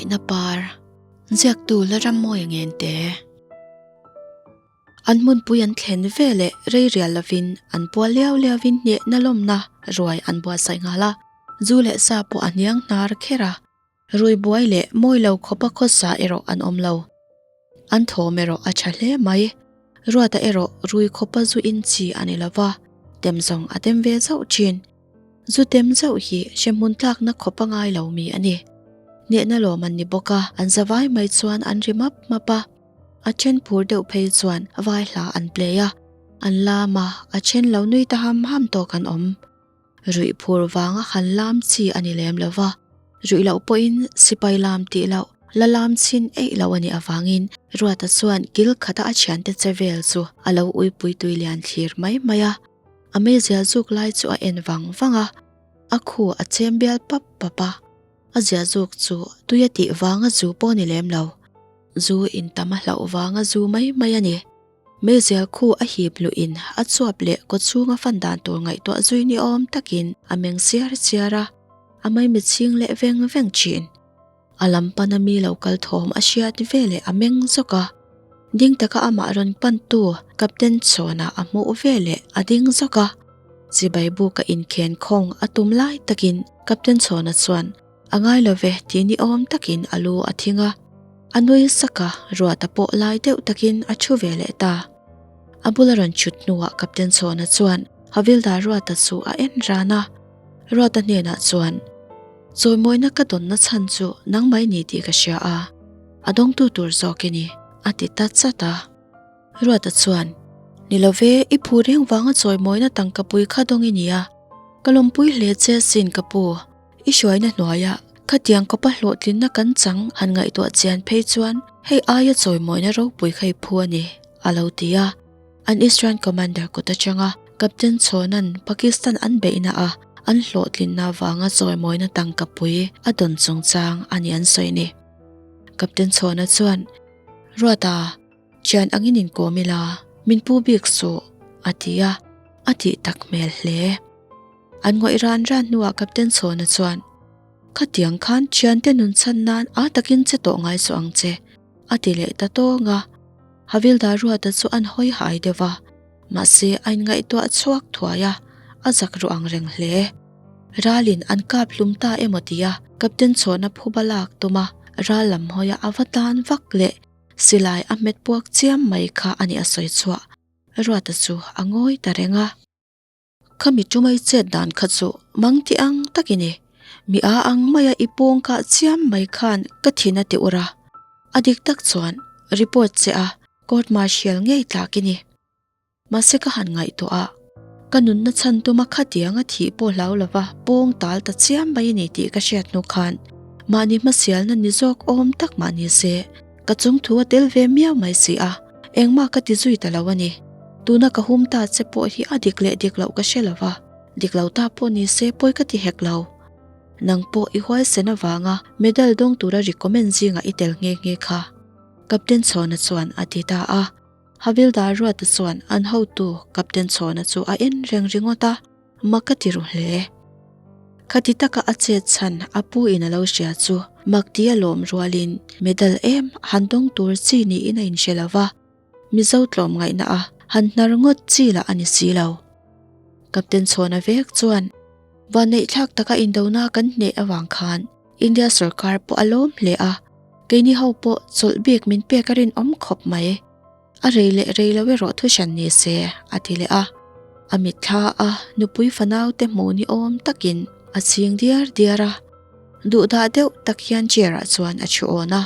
Hmangaihna par, ziaktu la Rammawia Ngente. An hmunpui an thlen ve leh rei rial lovin an pual liau liauin hnehna lawmna ruai an buatsaih nghal a, zu leh sa pawh a hniang hnar kher a. Rui buai leh mawi lo khawpa khawsa erawh an awm lo. An thawm erawh a tha hle mai. Ruata erawh rui khawpa zu in chi a ni lo va, tem zawng a tem ve zauh thin. Zu tem zauh hi hremhmun tlakna khawpa ngai lo mi a ni. Hnehna lawm an ni bawk a, an za vai mai chuan an ri map map a. A then phur deuh phei chuan vai hla an play a, an lam a, a then lo nui ta ham ham tawk an awm. Ruih phur vanga han lam chi a ni lem lo va, ruih loh pawhin sipai lam tih loh la lam chhin eih lo a nih avangin Ruata chuan kil khata a thiante che vel chu a lo uipui tui lian thlir mai mai a. A meizial zuk lai chu a en vang vang a, a khu a chem bial pap pap a, a zia zuk chu tui a tih vanga zu pawh a ni lem lo, zu intam a hlauh vanga zu mai mai a ni. Meizial khu a hip luhin a chuap leh kawchhunga fan dan tur ngaihtuah zui ni awm takin a meng siar siar a, a maimit chhing leh veng veng thin. A lam pana mi lo kal thawm a hriat veleh a meng zawk a, ding taka amah rawn pantu Captain Chhawna a hmuh veleh a ding zawk a. Chibai buka inkhen khawng a tum lai takin Captain Chhawna chuan A ngai lo ve tih ni awm takin a lu a thing a, a nui sak a, ruat a pawh lai deuh takin a thu ve leh ta. A bula rawn chhut hnuah Captain Chhawna chuan Havilda Ruata chu a en ran a, Ruata hnenah chuan, Chawimawina ka dawnna chhan chu nangmah i ni tih ka hria a, a dawngtu tur zawk i ni, a ti ta chat a. Ruata chuan, Ni lo ve, i phu reng vanga chawimawina tangka pui kha dawng i ni a, ka lawmpui hle che asin ka pu. I hruaina hnuaia khatiang kawpa hlawhtlinna kan chang han ngaihtuah chian phei chuan hei aia chawimawina ropui kha i phu a ni, a lo ti a. An Eastern Commander kut atanga Captain Chhawna'n Pakistan an beihna a an hlawhtlinna avanga chawimawina tangka pui a dawn chungchang a ni an sawi ni. Captain Chhawna chuan, Ruata, thian angin inkawm ila, min pu bik suh, a ti a, a tih tak hmel hle. An ngawih ran ran hnuah Captain Chhawna chuan, Khatiang khan thiante nun chhan nan a takin che tawh ngai suh ang che, a ti leh ta tawng a. Havildar Ruata chu an hawi hai deuh a, mahse a inngaihtuah chhuak thuai a, a zak ruh ang reng hle. Ralin an kap hlum ta emaw tia Captain Chhawna phuba lak tum a, ral lam hawia a va tan vak leh silai a hmet puak chiam mai kha a ni a sawi chhuah. Ruata chu a ngawi ta reng a. Khami tumai chet dan kha chu mang ti ang tak i ni. Mi a ang maia i pawng kah chiam mai khan ka thin a ti ur a. A dik tak chuan report che a court martial ngei tlak i ni. Mahse ka han ngaihtuah a, ka nunna chhan tuma khatiang a thih pawh hlau lova pawng tal ta chiam mai i ni tih ka hriat hnu khan mahni hmasialna ni zawk awm tak mah ni se ka chungthu a tel ve miau mai si a, engmah ka ti zui ta lo a ni. Tuna ka hum ta che pawh hi a dik leh dik loh ka hre lo va, dik lo ta pawh ni se pawi ka ti hek lo. Nang pawh i huaisen avanga medal dawng tura recommend zingah i tel nghe nghe kha, Captain Chhawna chuan a ti ta a. Havildar Ruata chuan an hotu Captain Chhawna chu a en reng ringawt a, mak a ti ru hle. Khati taka a chet chhan a pu in a lo hria chu mak ti a lawm rualin medal em han dawng tur chi niin a inhre lo va. Mizo tlawm ngaihna a han hnar ngawt chi lah a ni si lo. Captain Chhawna vek chuan vanneihthlak taka indona kan hneh avang khan India sorkar pawh a lawm hle a, keini ho pawh chawlh bik min pek a rinawm khawp mai. A rei leh rei lo erawh thu hran ni se, a ti leh a. A mitthla a nupui fanau te hmuh ni awm takin a chhing diar diar a, duhdah deuh tak hian chair ah chuan a thu awn a.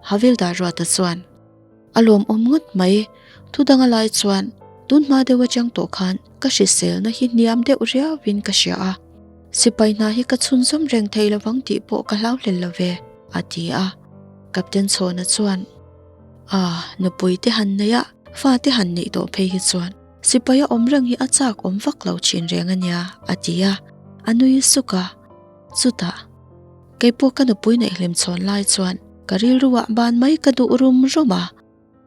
Havildar Ruata chuan, A lawmawm ngawt mai, thu danga lai chuan tun hma deuh atang tawh khan ka hriselna hi hniam deuh riauin ka hria a, sipai hna hi ka chhunzawm reng thei lovang tih pawh ka hlau hlel lo ve, a ti a. Captain Chhawna chuan, A, nupui te han nei a, fa te han neih tawh phei hi chuan sipai a awm reng hi a chak awm vak lo thin reng a nia, a ti a, a nui suk a. Chutah. Keipawh ka nupui neih hlim chhawn lai chuan ka rilruah ban mai ka duh rum rum a,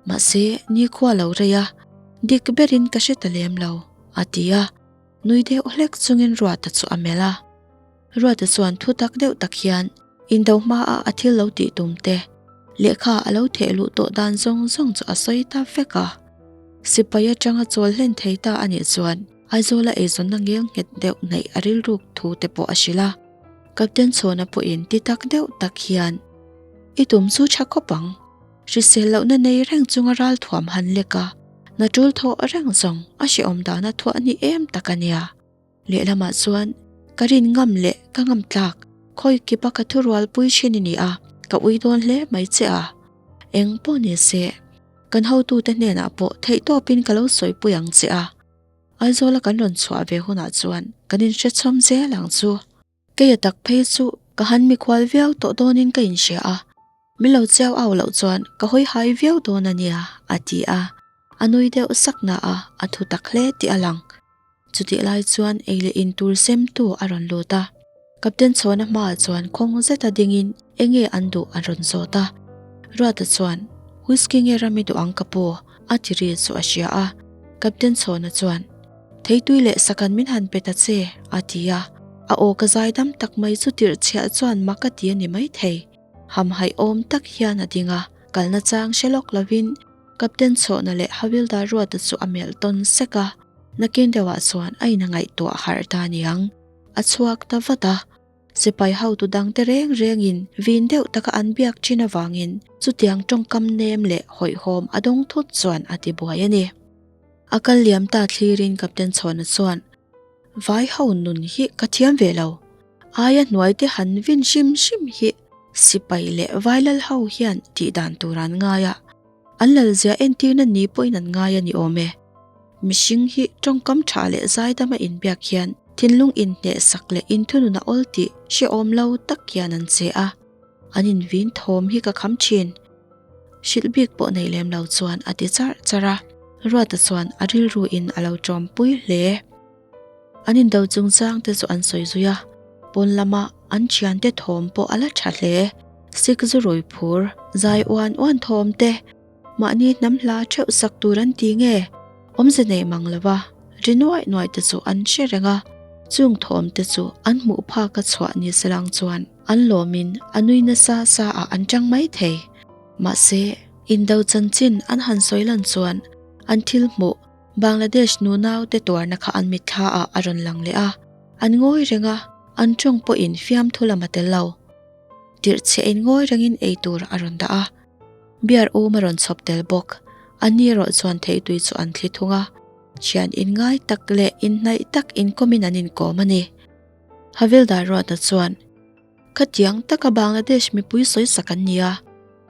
mahse nikhua lo rei a, dik berin ka hre ta lem lo, a ti a, nui deuh hlek chungin Ruata chu a melh a. Ruata chuan thu tak deuh tak hian, Indo hmaa a thil lo tih tum te, lehkha a lo theh luh tawh dan zawng zawng chu a sawi ta vek a. Sipai atanga chawl hlen thei ta a nih chuan Aizawla eizawnna ngel nghet deuh neih a rilruk thu te pawh a hrilh a. Captain Chhawna pawhin ti tak deuh tak hian, I tum chu tha khawp ang. Hrisel lohna nei reng chunga ral thuam han lek a, na tul thawh reng zawng a hrehawm dana thuah ni em tak a nia. Lehlamah chuan ka rin ngam leh ka ngam tlak, khawi kipa ka thurual pui thin i ni a, ka ui dawn hle mai che a. Eng pawh ni se, kan hotute hnenah pawh theihtawpin ka lo sawipui ang che a. Aizawla kan rawn chhuah ve hunah chuan kan inhrechhawm zel ang chu. Keia tak phei chu ka han mikhual viau tawh dawnin ka inhria a, min lo chiau au loh chuan ka hawi hai viau dawn a nia, a ti a. A nui deuh sak na a, a thu tak hle tih a lang. Chutih lai chuan ei leh in tur semtu a rawn lut a. Captain Chhawna hmaah chuan khawng zeta dingin enge an duh a rawn zawt a. Ruata chuan, Whisky nge ram i duh ang ka pu? a ti ri chu a hria a. Captain Chhawna chuan, Theitui leh sakan min han pe ta che, a ti a. A aw ka zaidam tak mai chu tirh chhiah chuan mak a ti a ni maithei. Hamhaih awm tak hian a ding a, kalna chang hre lawk lovin Captain Chhawna leh Havildar Ruata chu a melh tawn sek a. Nakin deuhah chuan a inangaihtuah harh ta niang. A chhuak ta vat a, sipai hotu dangte reng rengin vin deuh taka an biak thin avangin chutiang tawngkam nem leh hawihhawm a dawng thut chuan a ti buai a ni. A kal liam ta thlirin Captain Chhawna chuan, Vai ho nun hi ka thiam ve lo, aia hnuai te han vin hrim hrim hi sipai leh vailal ho hian tih dan tur an ngai a, an lalzia entirna ni pawhin an ngai a ni awm e. Mihring hi tawngkam tha leh zaidama inbiak hian thinlung inhnehsak leh inthunun a awl tih hrehawm lo tak hian an che a, an invin thawm hi ka kham thin. Hrilh bik pawh nei lem lo chuan a ti charh charh a, Ruata chuan a rilru in a lo tawmpui hle. An indo chungchang te chu an sawi zui a, pawn lama an thiante thawm pawh a la tha hle. Sik zu rui phur, zai uan uan thawm te, Mahni hnam hla theuh sak tur an ti nge? Awmze nei mang lo va, ri nuaih nuaih te chu an hre reng a, chung thawm te chu an hmuh phak a chhuah ni salang chuan an lawmin a nui nasa sa ah an tang mai thei. Mahse, indo chanchin an han sawi lan chuan an thil hmuh Bangladesh nunau te tuarna kha an mitthla ah a rawn lang leh a, an ngawi reng a, an tawng pawhin fiamthu lam a tel lo. Tirh chhe in ngawi rengin ei tur a rawn dah a. Beer um a rawn chhawp tel bawk. Anni erawh chuan theitui chu an thli thung a. Thian inngai tak leh inhnaih tak inkawmin an inkawm a ni. Havildar Ruata chuan, Khatiang taka Bangladesh mipui sawisak an ni a.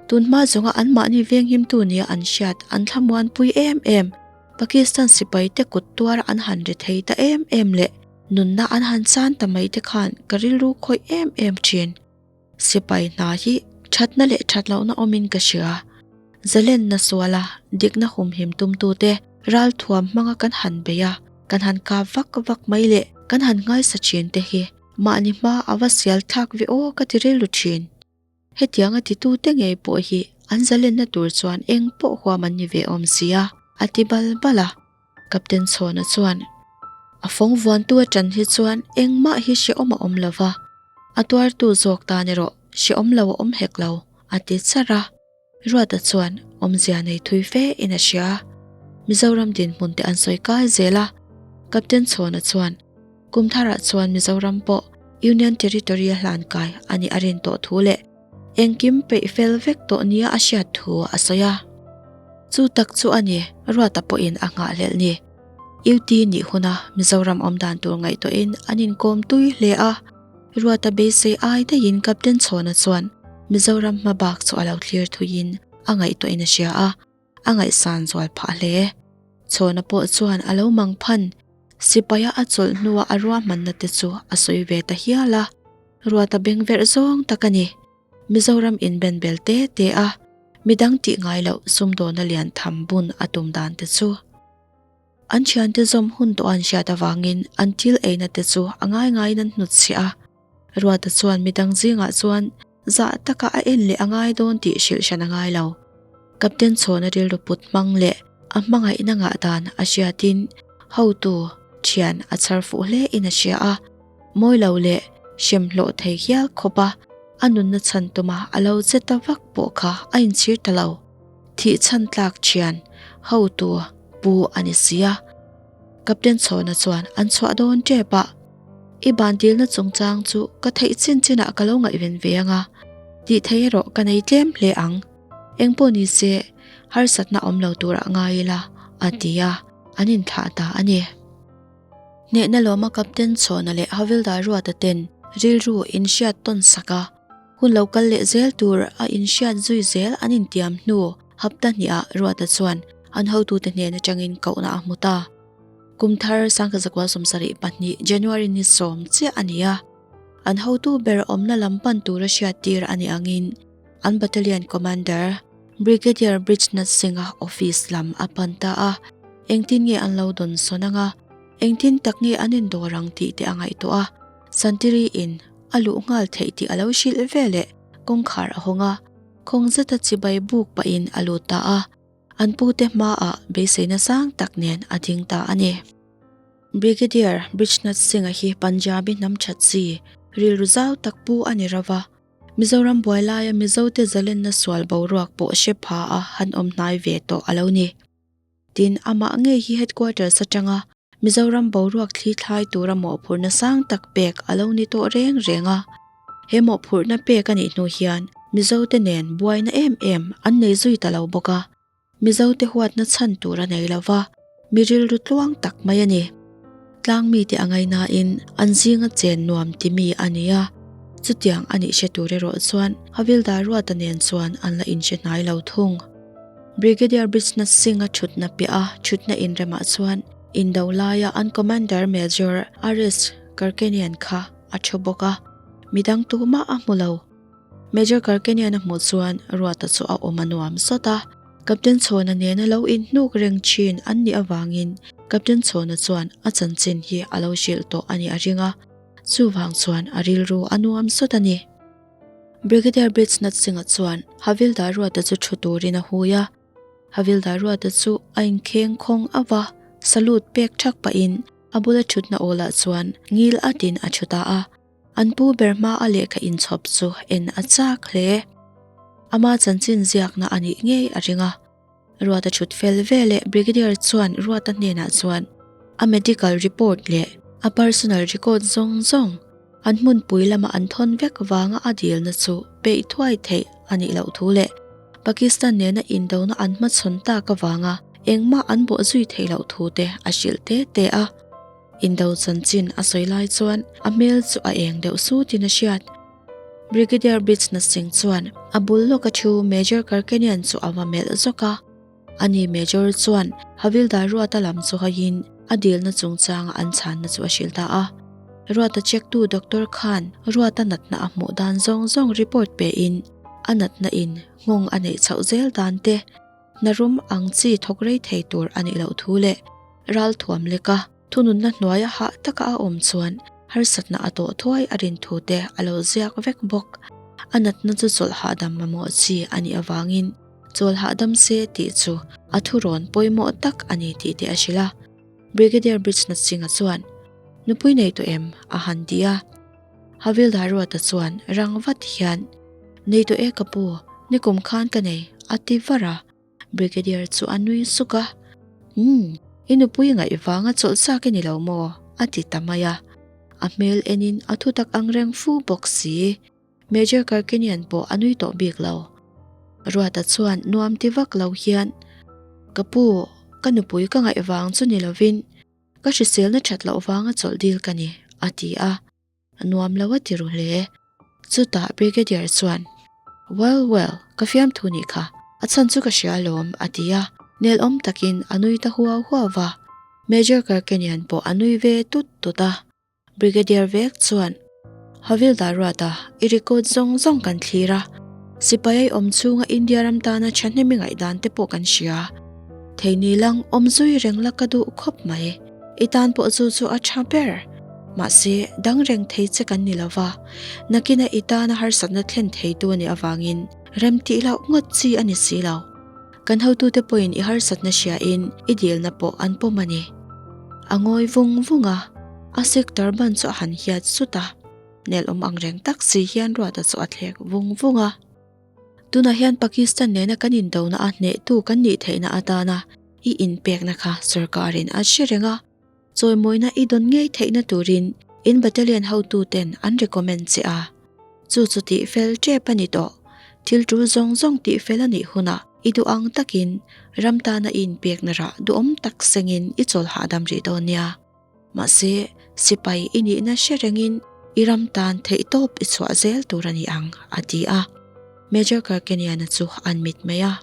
Tunhma zawnga anmahni venghimtu nia an hriat an thlamuanpui em em. Pakistan sipaite kut tuar an han ri thei ta em em leh nunna an han chan ta mai te khan ka rilru khawih em em thin. Sipai hna hi thatna leh that lohna awmin ka hria. Zalenna suala dikna humhim tumtute ralthuam hmanga kan han bei a, kan han kap vak vak mai leh kan han ngaisa thin te hi mahni hma a va sial thlak ve aw ka ti rilru thin. Hetianga titute ngei pawh hi an zalenna tur chuan eng pawh huam an ni ve awm si a, a ti bal bal a. Captain Chhawna chuan, A fawng vuantu a ṭan hi chuan engmah hi hrehawm a awm lo va, a tuartu zawk tan erawh hrehawm lo a awm hek lo, a ti charh a. Ruata chuan awmzia nei thui fe in a hria. Mizoram dinhmun te an sawi kai zel a, Captain Chhawna chuan, Kum tharah chuan Mizoram pawh Union Territory a hlan kai a nih a rin tawh thu leh engkim peih fel vek tawh nia a hriat thu a sawi a. Chu tak chu a ni, Ruata pawhin a nghahhlelh ni. UT nih huna Mizoram awm dan tur ngaihtuahin an inkawm tui hle a. Ruata beisei ai daihin Captain Chhawna chuan Mizoram hma bak chu a lo thlir thuiin a ngaihtuahin a hria a. A ngaihsan zual phah hle. Chhawna pawh chuan a lo mang phan. Sipaia a chawlh hnua a ruahmanna te chu a sawi ve ta hial a. Ruata beng verh zawng tak a ni. Mizoram inben bel te te a, midang tih ngai loh sumdawna lian tham bun a tum dan te chu. An thiante zawm hun tawh an hriat avangin an thil eina te chu a ngai ngaiin an hnutchhiah a. Ruata chuan midang zingah chuan Zah taka a en leh a ngai dawn tih hrilh hran a ngai lo. Captain Chhawna rilru put hmang leh a hmangaihna ngah dan a hriatin hotu thian a chhar fuh hle in a hria a, mawi lo leh hrem hlawh thei hial khawp a. A nunna chhan tuma a lo che ta vak pawh kha a inchhir ta lo. Thih chhan tlak thian hotu pu a ni si a. Captain Chhawna chuan an chhuah dawn tep a, I ban dilna chungchang chu ka theih chin chinah ka lo ngaihven ve ang a, tih thei erawh ka nei tlem hle ang. Engpawh ni se, harsatna awm lo turah ngai ila, a ti a, an inthlah ta a ni. Hnehna lawma Captain Chhawna leh Havildar Ruata ten rilru inhriat tawn sak a, hun lo kal leh zel tur a inhriat zui zel an intiam hnu hapta hniah Ruata chuan an hotute hnen atangin kohna a hmu ta. Kum thar Sangkazakua 72 January ni sawm chiah a ni a, an hotu ber awmna lam pan tura hriattir a nih angin an Battalion Commander Brigadier Brijnath Singh-a office lam a pan ta a, engtin nge an lo dawn sawn ang a, engtin tak nge an indawr ang tih te a ngaihtuah a, Santiri in a luh nghal theih tih a lo hrilh veleh kawngkhar a hawng a, khawng zeta chibai buk pahin a lut ta a. An pute hmaah beiseina sang tak nen a ding ta a ni. Brigadier Brijnath Singh-a hi Punjabi hnam that chi, rilru zau tak pu a ni ro va. Mizoram buai laia Mizote zalenna sual boruak pawh hre pha a han awm hnai ve tawh a lo ni. Tin, amah ngei hi headquarters atanga Mizoram boruak thli thlai tura mawhphurhna sang tak pek a lo ni tawh reng reng a. He mawhphurhna pek a nih hnu hian Mizote nen buaina em em an nei zui ta lo bawk a. Mizote huatna chhan tur a nei lo va, mi rilru tluang tak mai a ni. Tlang mite a ngaihnain an zinga chen nuam ti mi a ni a, chutiang a nih hre tur erawh chuan Havildar Ruata nen chuan an la inhre hnai lo thung. Brigadier Brijnath Singh-a thutna piah a thutna inremah chuan indo laia an Commander Major RS Karkenian kha a thu bawk a, midang tumah a hmu lo. Major Karkenian a hmuh chuan Ruata chu a awm a nuam sawt a, Captain Chhawna nena lo inhnuk reng thin an nih avangin Captain Chhawna chuan a chanchin hi a lo hrilh tawh a nih a ring a, chuvang chuan a rilru a nuam sawt a ni. Brigadier Brijnath Singh-a chuan Havildar Ruata chu thu turin a hui a. Havildar Ruata chu a inkheng khawng ava, salute pek thak pahin a bula thutna awlah chuan ngil atin a thu ta a. An pu ber hma a lehkha inchhawp chu en a chak hle. Ama chanchin ziakna a nih ngei a ring a. Ruata thut fel veleh Brigadier chuan Ruata hnenah chuan a medical report leh a personal record zawng zawng an hmunpui lama an thawn vek vanga a dilna chu peih thuai theih a nih loh thu leh Pakistan nena indona an hmachhawn tak avanga engmah an bawh zui theih loh thu te a hrilh te te a. Indo chanchin a sawi lai chuan a hmel chu a eng deuh sutin a hriat. Brigadier Brijnath Singh chuan a bul lawka thu Major Karkanian chu a va melh zawk a. Ani Major chuan Havildar Ruata lam chu hawiin a dilna chungchanga an chhanna chu a hrilh ta a. Ruata check tu doctor khan Ruata natna a hmuh dan zawng zawng report pein a natna in nghawng a neih chhoh zel dan te, hna rum ang chi thawk rei thei tur a nih loh thu leh ralthuam leka Thununna hnuaia hah taka a awm chuan harsatna a tawh thuai a rin thu te a lo ziak vek bawk. A natna chu chawlh hahdam mamawh chi a nih avangin chawl hahdam se tih chu a thurawn pawimawh tak a ni tih te a hrilh a. Brigadier Brijnath Singh-a chuan, Nupui nei tawh em? a han ti a. Havildar Ruata chuan rang vat hian, Nei tawh e ka pu, nikum khan ka nei, a ti var a. Brigadier chu a nui suk a, Umm, i nupui ngaih vanga chawlh chak i ni lo maw? a ti ta mai a. A hmel enin a thutak ang reng fu bawk si. Major Karkinian pawh a nui tawh bik lo. Ruata chuan nuam ti vak lo hian, Ka pu, ka nupui ka ngaih vang chu ni lovin ka hriselna that loh vanga chawlh dil ka ni, a ti a. A nuam lo a ti ru hle. Chutah Brigadier chuan, Well, well, ka fiamthu nih kha, a chhan chu ka hria alawm, a ti a. Nelawm takin a nui ta huau huau va. Major Karkenian pawh a nui ve tut tut a. Brigadier vek chuan, Havildar Ruata, i record zawng zawng kan thlir a. Sipai ai awm chhunga India ram tana thahnem i ngaihdan te pawh kan hria. Thei ni lang awm zui reng la ka duh khawp mai. I tan pawh chu chu a tha ber. Mahse, dang reng thei che kan ni lo va, nakina i tana harsatna thlen theitu a nih avangin rem tih loh ngawt chi a ni si lo. Kan hotute pawhin i harsatna hriain i dilna pawh an pawm a ni. A ngawi vung vung a, a sector ban chu a han hiat sut a. Nelawm ang reng tak si hian Ruata chu a thlek vung vung a. Tunah hian Pakistan nena kan indona a hnehtu kan nih theihna atana i inpekna kha sorkarin a hre reng a, chawimawina i dawn ngei theihna turin in battalion hotuten an recommend che a. Chu chu tihfel tep a ni tawh. Thil tul zawng zawng tihfel a nih hunah i duh ang takin ram tana i inpekna rah duhawm tak sengin i chawl hahdam rih dawn nia. Mahse, sipai i nihna hre rengin i ram tan theihtawp i chhuah zel tur a ni ang, a ti a. Major Karkeniana chu an mit mai a.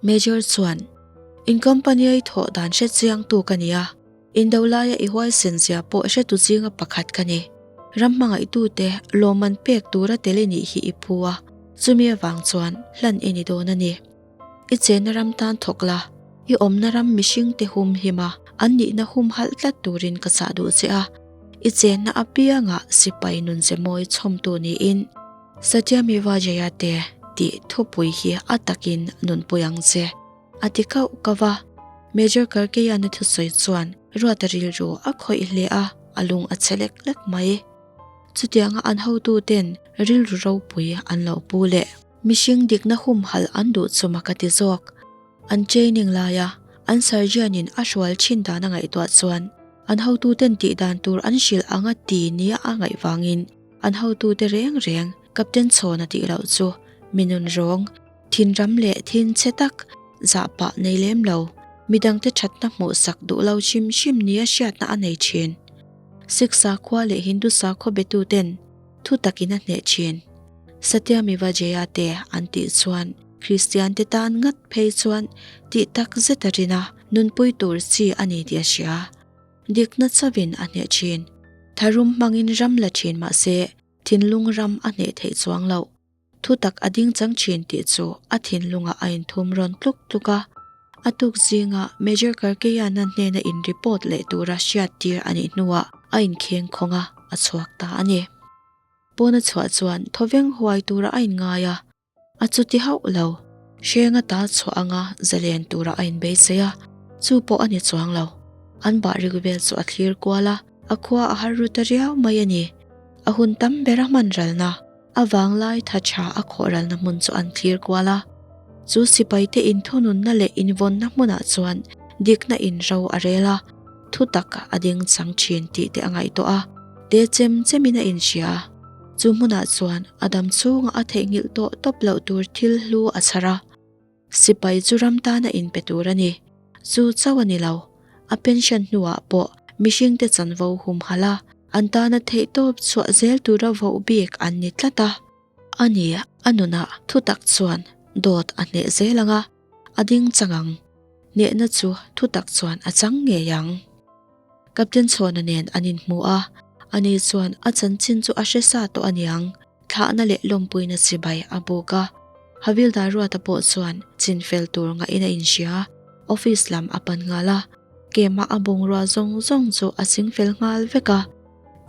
Major chuan, In company-a i thawh dan hre chiangtu ka ni a, indo laia i huaisen zia pawh hretu zinga pakhat ka ni. Ram hmangaihtute lawmman pek tura tel i nih hi i phu a, chumi avang chuan hlan i ni dawn a ni. I chenna ram tan thawk la, i awmna ram mihringte hum him a, an nihna hum halh tlat turin ka chah duh che a. I chenna apiangah sipai nun ze mawi chhawmtu niin Satyameva Jayate tih thupui hi a takin nunpui ang che, a ti kauh kauh a. Major Karkeyana thusawi chuan Ruata rilru a khawih hle a, a lung a chhe lek lek mai. Chutianga an hotuten rilru ropui an lo pu leh. Mihring dikna humhalh an duh chuma ka ti zawk. An training laia an surgeon in a hrual thin dan a ngaihtuah chuan an hotuten tih dan tur an hrilh anga ti nia a ngaih vangin an hotute reng reng Captain Chhawna tih loh chu mi nun rawng, thinram leh thin chhe tak zah pah nei lem lo, midangte thatna hmuhsak duh lo hrim hrim nia hriatna a nei thin. Sikh sakhua leh Hindu sakhua betuten thu takin a hneh thin. Satyamiva Jayate an tih chuan Kristian te tan ngat phei chuan tih tak zet a rin a, nunpui tur chi a ni tih a hria. Dikna chauhin a hneh thin. Tharum hmangin ram la thin mahse thinlung ram a hneh theih chuang loh. Thu tak a ding chang thin tih chu a thinlungah a inthum rawn tluk tluk a. A tuk zinga Major Karkeyana hnena in report leh tura hriattir a nih hnuah a inkheng khawng a, a chhuak ta a ni. Pawn a chhuah chuan thawveng huai tura a inngai a, a chuti hauh lo. Hrenga ta chhuah anga zalen tura a inbeisei a, chu pawh a ni chuang lo. An bahrik vel chu a thlir kual a, a khua a har ru ta riau mai a ni. A hun tam bera hman ralna, a vanglai tha tha a khawh ralna hmun chu an thlir kual a. Chu sipaite inthununna leh invawnna hmunah chuan dikna inro a rel a, thutak a ding chang thin tih te a ngaihtuah a, te chem chemin a inhria. Chu hmunah chuan a dam chhunga a theihnghilh tawh tawp loh tur thil hlu a chhar a. Sipai chu ram tana inpe tur a ni. Chu chauh a ni lo. A pension hnuah pawh mihringte chanvo humhalh a, an tana theihtawp chhuah zel tura voh bik an ni tlat a. A ni, a nunah thutak chuan dawt a hneh zel ang a, a ding chang ang. Hnehna chu thutak chuan a chang ngei ang. Captain Chhawna nen an inhmu a, ani chuan a chanchin chu a hre sa tawh a niang, thlahna leh lawmpuina chibai a buk a. Havildar Ruata pawh chuan chinfel tur ngahin a inhria, office lam a pan nghal a, kemah a bungrua zawng zawng chu a chingfel nghal vek a.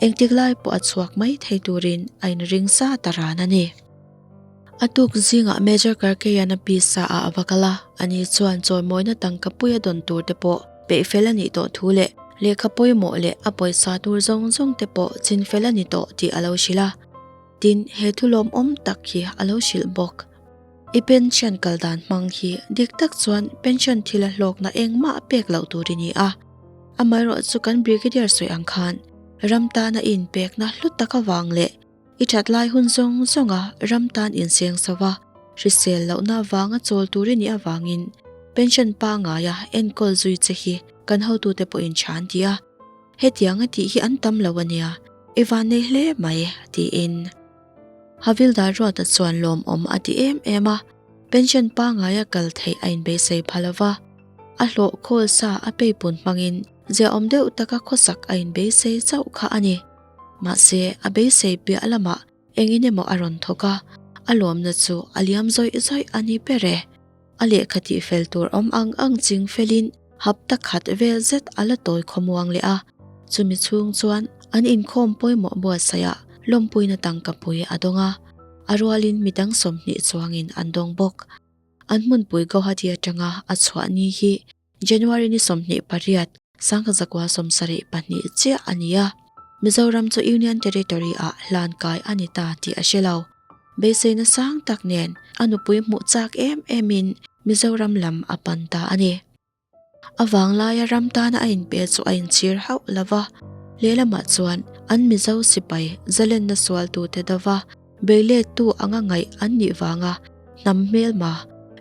Engtik lai pawh a chhuak mai thei turin a inring sa ta ran a ni. A tuk zingah Major Karkeyana pisa ah a va kal a, ani chuan chawimawina tangka pui a dawn tur te pawh peih fel a nih tawh thu leh lehkha pawimawh leh a pawisa tur zawng zawng te pawh chin fel a ni tawh tih a lo hrilh a. Tin, he thu lawmawm tak hi a lo hrilh bawk. I pension kal dan hmang hi dik tak chuan pension thila hlawkna engmah pek loh tur i ni a. Amaherawh chu kan Brigadier sawi ang khan ram tana i inpekna hlu tak avang leh i that lai hun zawng zawnga ram tan inseng so a, hrisel lohna avanga chawl tur i nih avangin pension pangaia enkawl zui che hi kan hotute pawhin tha an ti a. Hetianga tih hi an tam lo a nia, i vannei hle mai, tiin. Havildar Ruata chuan lawmawm a ti em em a, pension pangaia kal theih a inbeisei pha lo va, a hlawh khawl sa a peipun hmangin ziaawm deuh taka khawsak a inbeisei chauh kha a ni. Mahse, a beisei piah lamah engin emaw a rawn thawk a, a lawmna chu a liam zawih zawih a ni ber e. A lehkha tih fel tur awm ang ang ching felin hapta khat vel zet a la tawi khawmuang leh a, chumi chhung chuan an inkhawm pawimawh buatsaihah lawmpuina tangka pui a dawng a, a rualin midang 20 chuangin an dawng bawk. An hmunpui Guwahati atanga a chhuah ni hi January ni 28, 1972 chiah a ni a. Mizoram chu Union Territory ah hlan kai a ni ta tih a hre lo. Beiseina sang tak nen a nupui hmuh chak em emin Mizoram lam a pan ta a ni. A vanglaia ram tana a inpe chu a inchhir hauh lo va, lehlamah chuan an Mizo sipai zalenna sualtute dova beilettu anga ngaih an nih vanga hnam hmelma,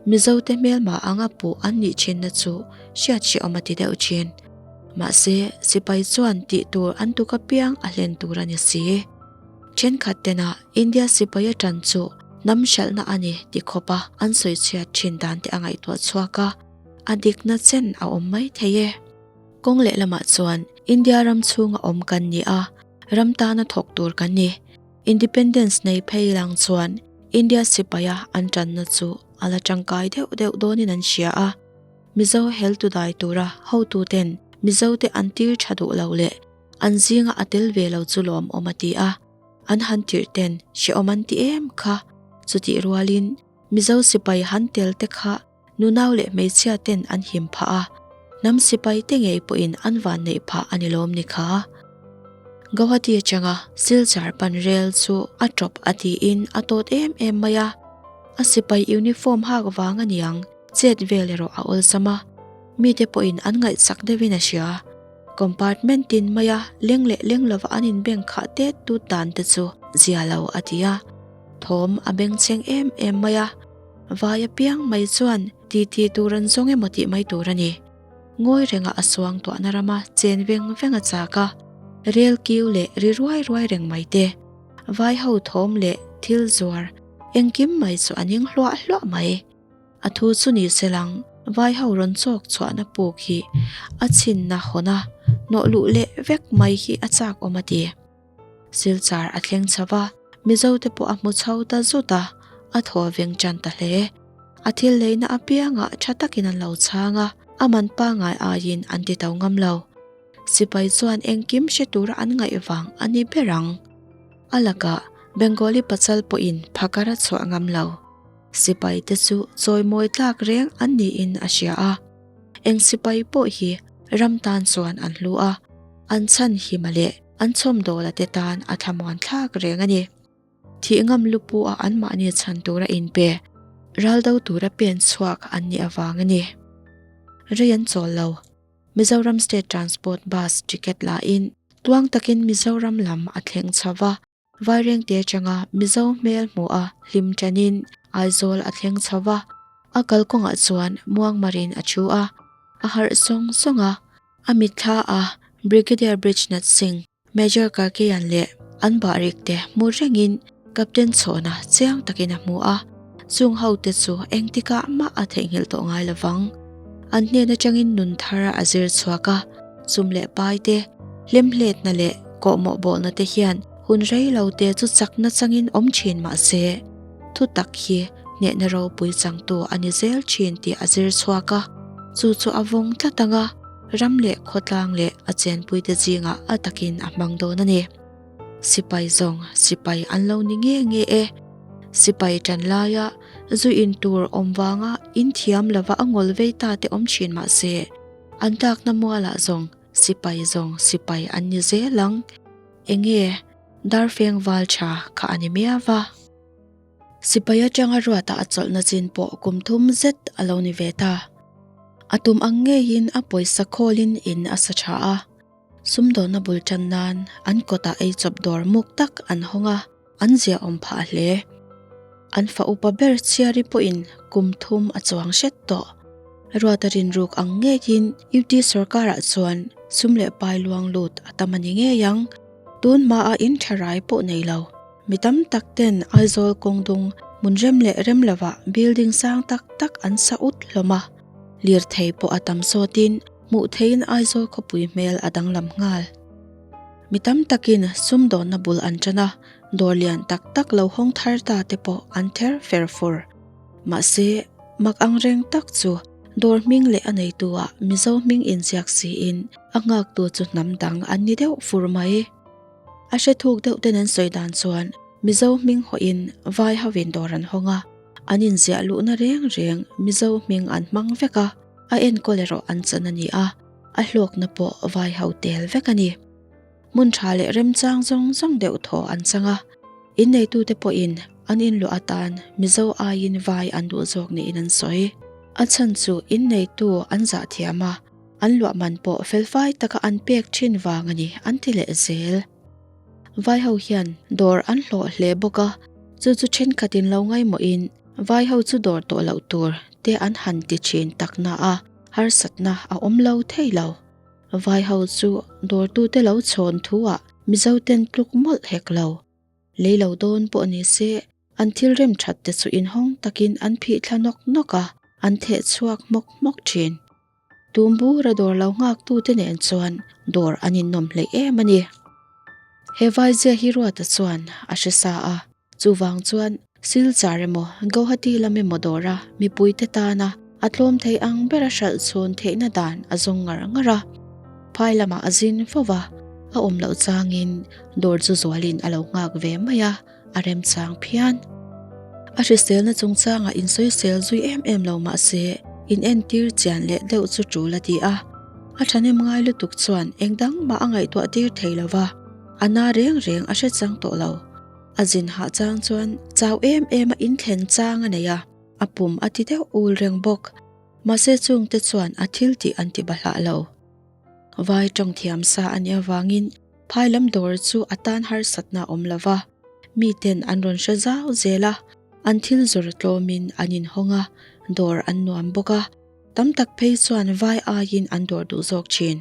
Mizote hmelma anga puh an nih thinna chu hriat hrehawm a ti deuh thin. Mahse, sipai chuan tih tur an tuk apiang a hlen tur a ni si. Thenkhat tena India sipai a tan chu hnam hralhna a ni ti khawpa an sawi chhiat thin dan te a ngaihtuah chhuak a. A dikna chen a awm mai thei e. Kawng lehlamah chuan India ram chhunga awm kan ni a, ram tana thawk tur kan ni. Independence nei phei lang chuan India sipaia an tanna chu a la tangkai deuh deuh dawnin an hria a. Mizo hel tu dai tura hotuten Mizote an tir tha duh lo leh an zinga a tel ve lo chu lawmawm a ti a. An han tirh ten hrehawm an ti em kha. Chutih rualin Mizo sipai han tel te kha Nunau leh hmeichhia ten an him phah a, hnam sipai te ngei pawhin an van neih phah a ni lawm ni kha. Guwahati atanga Silchar pan rel chu a tawp a tiin a tawt em em mai a, a sipai uniform hak vang a niang chet vel erawh a awlsam a, mite pawhin an ngaihsak deuhin a hria. Compartment tin maia leng leh leng lova an inbeng khah tet tut dan te chu zia lo a ti a, thawm a bengchheng em em mai a. Vai apiang mai chuan titi tur an zawng emaw tih mai tur a ni. Ngawi rengah a suang tuahna rama chen veng veng a chak a, rel kiu leh ri ruai ruai reng mai te, vai ho thawm leh thil zuar engkim mai chu a ning hluah hluah mai. A thu chu ni se lang, vai ho rawn chawk chhuahna puk hi a chhinna hawn a, hnawh luh leh vek mai hi a chak awm a ti. Silchar a thleng chho va, Mizote pawh a hmu chho ta zut a, a thaw veng tan ta hle. A thil leina apiangah tha takin an lo chhang a, a man pangngai aiin an ti to ngam lo. Sipai chuan engkim hre tura an ngaih vang a ni ber ang. A lakah Bengali pachal pawhin phakar a chhuah ngam lo. Sipai te chu chawimawi tlak reng an niin a hria a. Eng sipai pawh hi ram tan chuan an hlu a, an chhan hima leh An chhawmdawla te tan a thlamuan thlak reng a ni. Thih ngam lupu a anmahni chhan tura inpe, ral do tura pen chhuak an nih avang a ni. Rei an chawl lo. Mizoram State Transport Bus ticket lahin tluang takin Mizoram lam a thleng chho va, Vairengte atanga Mizo hmel hmuh a hlim tanin Aizawl a thleng chho va, a kalkawngah chuan muangmarin a thu a, a harh sawng sawng a. A mitthla a Brigadier Brijnath Singh, Major Karkeyan leh an bahrik te hmu rengin Captain Chhawna chiang takin a hmu a, chung hote chu engtikah mah a theihnghilh tawh ngai lovang. An hnen atangin nun thar a zir chhuak a, chum leh pai te, hlemhletna leh kawhmawh bawlna te hian hun rei lo te chu chakna changin awm thin mah se, thu tak hi hnehna ropui changtu a ni zel thin tih a zir chhuak a, chu chu a vawng tlat ang a, ram leh khawtlang leh a chenpuite zingah a takin a hmang dawn a ni. Sipai zawng sipai an lo ni nge nge e. Sipai tan laia zu in tur awm vanga in thiam lova a ngawl vei ta te awm thin mah se, an tlakna mualah zawng sipai zawng sipai an ni zel ang. Enge Darfeng val tha kha a ni miau va. Sipai atanga ruata a chawlhna chin pawh kum thum zet a lo ni ve ta. A tum ang ngeiin a pawisa khawlin in a sa tha a. Sumdawnna bul tan nan an kawtah eichawp dawr muk tak an hawng a, an ziaawm phah hle. An fa upa ber chhiari pawhin kum thum a chuang hret tawh. Ruata rinruk ang ngeiin UT sorkarah chuan sum leh pai luang lut a tam a ni ngei ang. Tun hmaa in tha rai pawh nei lo. Mi tam tak ten Aizawl kawng dung hmun rem leh rem lovah building sang tak tak an sa ut hlawm a. Lirthei pawh a tam sawtin hmuh theihin Aizawl khawpui hmel a danglam nghal. Mi tam takin sumdawnna bul an tan a, dawr lian tak tak lo hawng thar ta te pawh an ther fer fur. Mahse, mak ang reng tak chu dawr hming leh a neituah Mizo hming inziak siin a nghaktu chu hnam dang an ni deuh fur mai. A hre thuk deuh ten an sawi dan chuan Mizo hming hawhin vai hovin dawr an hawng a, an inziah luhna reng reng Mizo hming an hmang vek a, a enkawl erawh an chan a ni a, a hlawkna pawh vai ho tel vek a ni. Hmun tha leh remchang zawng zawng deuh thaw an chang a, inneitute pawhin an inluah atan Mizo aiin vai an duh zawk niin an sawi. A chhan chu inneitu an zah thiam a, an luah man pawh felfai taka an pek thin vang a ni an ti leh zel. Vai ho hian dawr an hlawh hle bawk a, chu chu thenkhatin lo ngaimawhin vai ho chu dawr tawh loh tur te an han ti thin tak na a, harsatna a awm lo thei lo. Vai ho chu dawrtute lo chhawn thu ah Mizo ten tluk mawlh hek lo. Lei lo dawn pawh ni se an thil rem that te chu inhawng takin an phih thla nawk nawk a, an theh chhuak hmawk hmawk thin. Tum bura dawr lo nghak tute nen chuan dawr an innawm hleih em a ni. He vaizia hi Ruata chuan a hre sa a, chuvang chuan Silchar emaw Guwahati lam emaw dawra mipuite tana a tlawm thei ang bera hralh chhawn theihna dan a zawng ngar ngar a. Phai lamah a zin fo va, a awm loh changin dawr chu zualin a lo nghak ve mai a, a remchang phian. A hriselna chungchangah insawisel zui em em lo mah se, inentir chian leh deuh chu tul a ti a. A thahnem ngai lutuk chuan eng dang mah a ngaihtuah tir thei lo va, a na reng reng a hre chang tawh lo. A zin hah chang chuan chau em em a inthlen chang a nei a, a pum a ti deuh ul reng bawk. Mahse chungte chuan a thil tih an ti bahlah lo. Vai tawng thiam sa a nih avangin phai lam dawr chu a tan harsatna a awm lo va, miten an rawn hre zau zel a, an thil zawr tlawmin an inhawng a, dawr an nuam bawk a, tam tak phei chuan vai aiin an dawr duh zawk thin.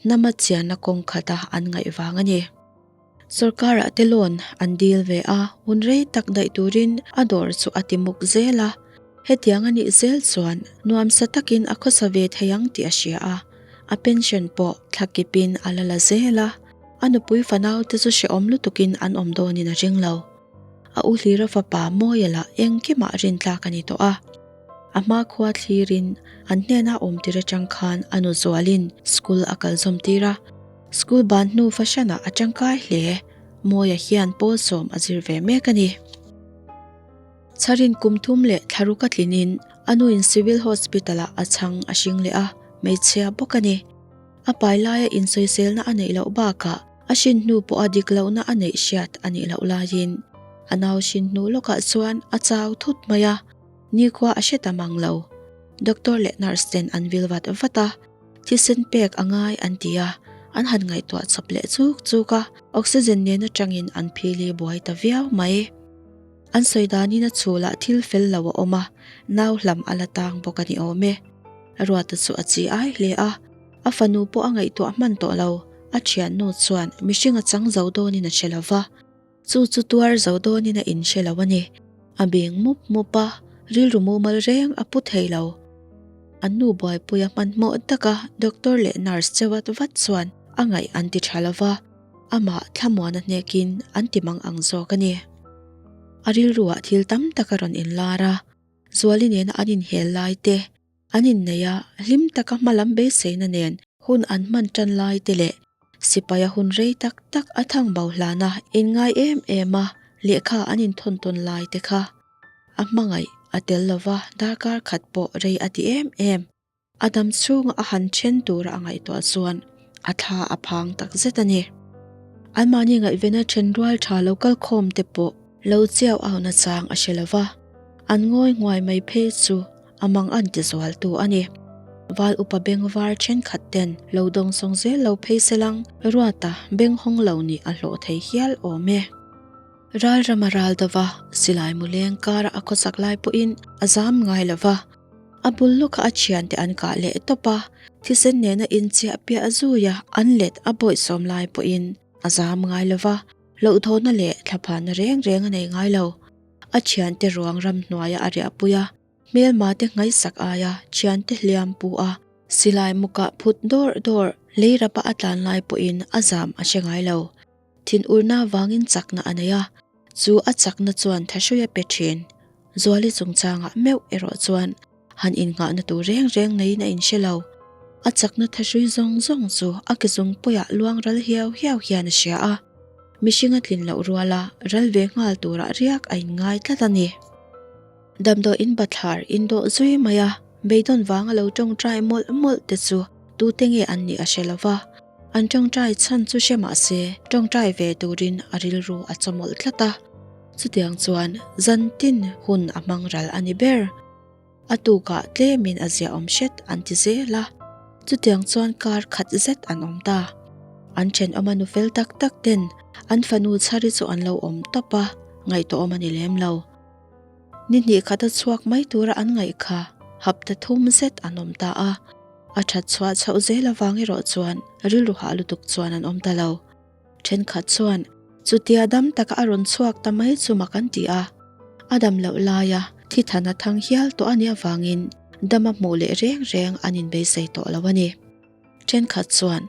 Hnama chianna kawng khata an ngaih vang a ni. Sorkarah te loan an dil ve a, hun rei tak daih turin a dawr chu a ti muk zel a. Hetiang a nih zel chuan nuamsa takin a khawsa ve thei ang tih a hria a, a pension pawh thla kipin a la la zel a, a nupui fanau te chu hrehawm lutukin an awm dawnin a ring lo. A u hlira fapa Mawia lah engkimah rintlak a ni tawh a. A hma khua thlirin an hnena awm tir atang khan a nu zualin school a kal zawm tir a, school ban hnu fahranah a tangkai hle. Mawia hian pawl sawm a zir ve mek a ni. Chharin kum thum leh thlaruk a tlinin a nuin Civil Hospital-ah a chhang a hring leh a, hmeichhia bawk a ni. A pai laia insawiselna a neih loh bakah a hrin hnu pawha dik lohna a neih hriat a nih loh laiin a nau hrin hnu lawkah chuan a chau thut mai a, nikhua a hre ta mang lo. Doctor leh nurse ten an vil vat vat a, thisen pek a ngai an ti a, an han ngaihtuah chawp leh chuk chuk a, oxygen nen atangin an phili buai ta viau mai. An sawi danin a chhulah thil fel lo a awm a, nau hlam a la tang bawk a ni awm e. Ruata chu a chi ai hle a, a fanu pawh a ngaihtuah hman tawh lo, a thiannu chuan mihring a chang zo dawnin a hre lo va, chu chu tuar zo dawnin a inhre lo a ni. A bing mup mup a, rilru mumal reng a pu thei lo. An nu buaipuia hmanhmawh taka doctor leh nurse che vat vat chuan a ngaih an ti tha lo va. Amah thlamuana hnekin an ti mang ang zawk a ni. A rilruah thil tam tak a rawn inlar a, Zuali nena an inhel lai te, an inneih a, hlim taka hma lam beiseina nen hun an hman tan lai te leh sipaia hun rei tak tak a thang bo hlana inngai em em a lehkha an inthawn tawn lai te kha a hmangaih a tel lova darkar khat pawh rei a ti em em. A dam chhunga a han then tura a ngaihtuah chuan a thla a phang tak zet a ni. Anmahni ngaihvena then rual tha lo kal khawm te pawh lo chiau auna chang a hre lo va, an ngawi nguai mai phei chu a mang an ti zual tu a ni. Val upa beng var thenkhat ten lo dawng sawng zel lo phei selang Ruata beng hawng lo nih a hlawh thei hial awm e. Ral rama ral dova silai mu leng kara a khawsak lai pawhin a zam ngai lo va. A bul lawkah a thiante an kah leh tawp a, thisen nena inchiah piah zuia an let a bawihsawm lai pawhin a zam ngai lo va, hlauhthawhna leh thlaphahna reng reng a nei ngai lo. A thiante ruang ramhnuaia a riahpui a, hmelma te ngaihsak aia thiante hliam pu a, silai mukah phut dawrh dawrh lei rapa a tlan lai pawhin a zam a hre ngai lo. Thinurna vangin chakna a nei a, chu a chakna chuan thahrui a pe thin. Zuali chungchangah meuh erawh chuan han innghahna tur reng reng neiin a inhre lo. A chakna thahrui zawng zawng chu a ke zungpuiah luang ral hiau hiau hian a hria a, mihring a tlin loh ruala ral ve nghal turah riak a inngai tlat a ni. Damdawiin bathlar indawh zui mai a, beidawn vanga lo tawngtai mawlh mawlh te chu tute nge an nih a hre lo va. An tawngtai chhan chu hre mah se, tawngtai ve turin a rilru a chawmawlh tlat a. Chutiang chuan zan tin hun a hmang ral a ni ber. A tukah tlemin a ziahawm hret an ti zel a. Chutiang chuan kar khat zet an awm ta. An thenawma nu fel tak tak ten an fanu chhari chu an lo awm tawp a, ngaihtuahawm a ni lem lo. Ni hnih khat a chhuak mai tura an ngaih kha hapta thum zet an awm ta a. A that chhuah chhoh zel avang erawh chuan rilru hah lutuk chuan an awm ta lo. Thenkhat chuan chutia dam taka a rawn chhuak ta mai chu mak an ti a. A dam loh laia thi than a thang hial tawh a nih avangin dam a hmuh leh reng reng an inbeisei tawh lo a ni. Thenkhat chuan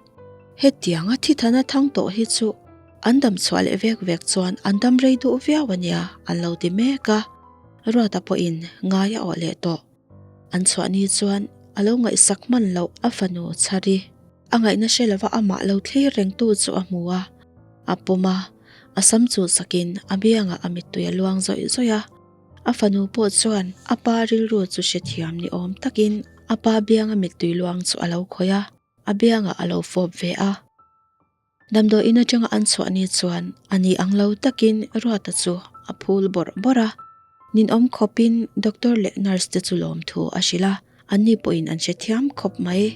hetianga thi than a thang tawh hi chu an dam chhuah leh vek vek chuan an dam rei duh viau a nia an lo ti mek a. Ruata pawhin ngai a awh leh tawh. An chhuah ni chuan a lo ngaihsak hman loh a fanu Chhari. A ngaihna hre lova amah lo thlir rengtu chu a hmu a, a pawm a, a sam chu sakin a biangah a mittui a luang zawih zawih a. A fanu pawh chuan a pa rilru chu hrethiam ni awm takin a pa bianga mittui luang chu a lo khawih a, a biangah a lo fawp ve a. Damdawiin atanga an chhuah ni chuan a ni ang lo takin Ruata chu a phul bawrh bawrh a. Ninawm khawpin doctor leh nurse te chu lawmthu a hrilh a, anni pawhin an hrethiam khawp mai.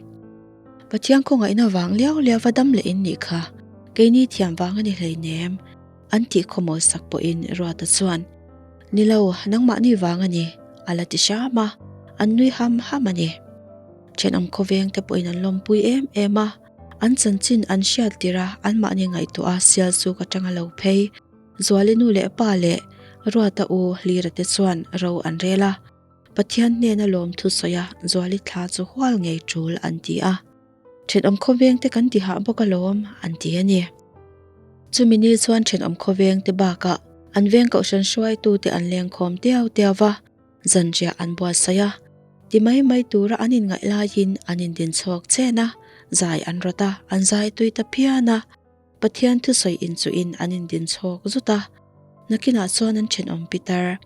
Pathian khawngaihna vang liau liau va dam leh in nih kha, keini thiam vang a ni hleinem, an tih khawmawi sak pawhin Ruata chuan, Ni lo, nangmahni vang a ni, a la ti hram a, an nui ham ham a ni. Thenawm khawveng te pawhin an lawmpui em em a. An chanchin an hriat tirh a, anmahni ngaihtuah a sial chu ka tang a lo phei. Zuali nu leh pa leh Ruata u Hlira te chuan ro an rel a. Pathian hnena lawm thusawi a Zuali thla chu hual ngei tul an ti a. Thenawm khawveng te kan ti hah bawk alawm an ti a ni. Chumi ni chuan thenawm khawveng te bakah an veng kohhran hruaitu te an lengkhawm tiau tiau va. Zanriah an buatsaih a, ti mai mai tura an inngaih laiin an indin chhuak chen a, zai an rawt a, an zai tui ta phian a, Pathian thusawi inchuhin an indin chhuak zut a, nakinah chuan an thenawm pitar,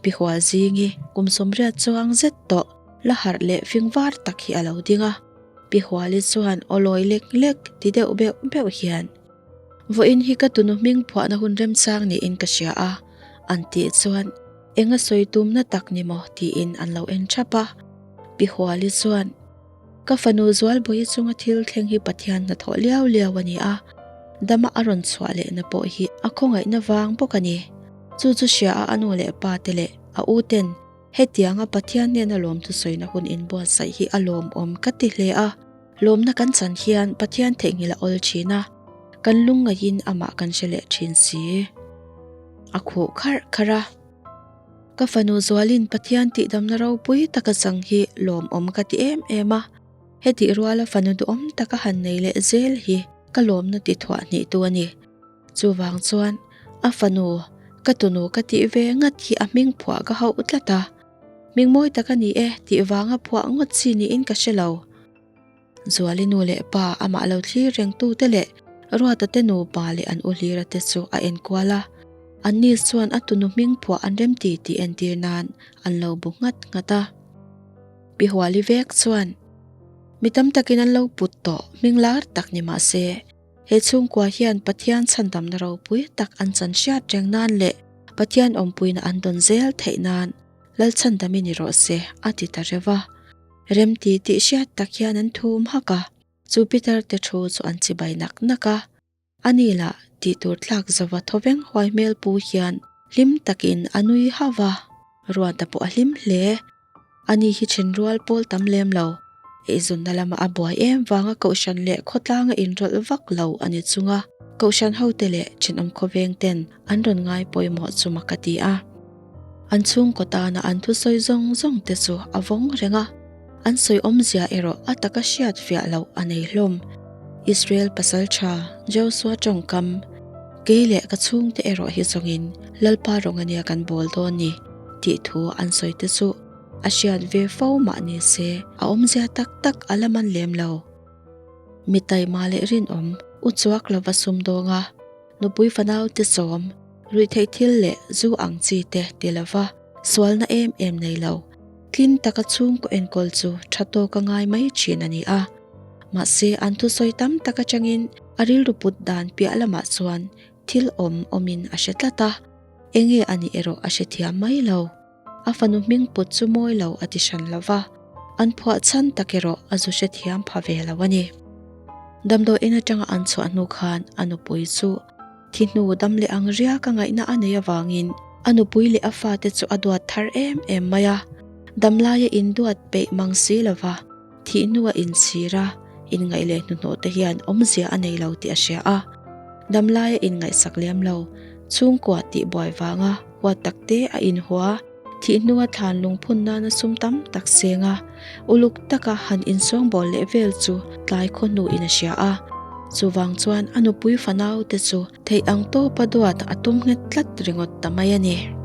pi hual zingi kum 80 chuang zet tawh la harh leh fing var tak hi a lo ding a, pi huali chuan aw lawi lek lek ti deuh beuh beuh hian, Vawiin hi ka tunu hming phuahna hun remchang niin ka hria a, an tih chuan Eng a sawi tumna tak ni maw? tiin an lo en thap a. Pi Huali chuan, Ka fanu Zualbawi chunga thil thleng hi Pathian hnathawh liau liau a ni a, dama a rawn chhuah lehna pawh hi a khawngaihna vang bawk a ni. Chu chu hria a a nu leh pa te leh a u ten hetianga Pathian hnena lawmthu sawina hun inbuatsaih hi a lawmawm ka ti hle a. Lawmna kan chan hian Pathian theihnghilh a awl thin a, kan lungngaihin amah kan hre leh thin si. A khuh kharh kharh a. Ka fanu Zualin Pathian tihdamna ropui taka chang hi lawmawm ka ti em em a, hetih ruala fanu duhawm taka han nei leh zel hi ka lawmna ti thuah hnih tu a ni. Chuvang chuan a fanu ka tunu ka tih ve ngat hi a hming phuah ka hauh tlat a. Hming mawi tak a ni e tih vanga phuah ngawt chi niin ka hre lo. Zuali nu leh pa amah lo thlir rengtute leh Ruata te nupa leh an u Hlira te chu a enkual a. Anni chuan a tunu hming phuah an remti tih entir nan an lo bu nghat nghat a. Pi Huali vek chuan, Mi tam takin an lo put tawh hming lar tak ni mah se, He chhungkua hian Pathian chhandamna ropui tak an chan hriat reng nan leh Pathian awmpuina an dawn zel theih nan Lalchhandami ni rawh se a ti ta reuh a. Remti tih hriat tak hian an thum hak a, chu Peter te thu chu an chibai nak nak a. Ani lah tih tur tlak zova thawveng huai hmel pu hian hlim takin a nui hauh a, Ruata pawh a hlim hle. Ani hi then rual pawl tam lem lo. Eizawnna lama a buai em vanga kohhran leh khawtlanga inrawlh vak lo a ni chunga kohhran hote leh thenawm khawveng ten an rawn ngai pawimawh chu mak a ti a. An chhungkaw tana an thusawi zawng zawng te chu a vawng reng a, an sawi awmzia erawh a taka hriat fiah loh a nei hlawm. Israel pasal tha Joshua tawngkam, Kei leh ka chhungte erawh hi zawngin Lalpa rawng ania kan bawl dawn ni. Tih thu an sawi te chu a hriat ve fo mah ni se a awmzia tak tak a la man lem lo. Mi taima leh rinawm u chuak lova sumdawng a, nupui fanau te sawm, ruihtheih thil leh zu ang chi te ti lova sualna em em nei lo, tlin taka chhungkaw enkawl chu tha tawk a ngai mai thin a ni a. Mahse an thusawi tam tak atangin a rilru put dan piah lamah chuan thil awm awmin a hre tlat a, enge a nih erawh a hrethiam mai lo. A fanu hming put chu mawi lo a ti hran lo va, an phuah chhan tak erawh a zu hrethiam pha ve lo a ni. Damdawi in atanga an chhuah hnu khan a nupui chu thi hnu dam leh ang riak a ngaihna a nei avangin a nupui leh a fate chu a duat thar em em mai a, damlaia induat peih mang si lo va, thih hnua inchhir a, inngaih leh hnuhnawh te hian awmzia a nei lo tih a hria a, damlaia inngaihsak lem lo, chhungkua tih buai vanga huat tak te a inhua, thih hnua thlan lungphun nana sum tam tak seng a, uluk taka han insawngbawl leh vel chu tlai khaw hnuin a hria a, chuvang chuan a nupui fanau te chu theih ang tawpa duat a tum nghet tlat ringawt ta mai a ni.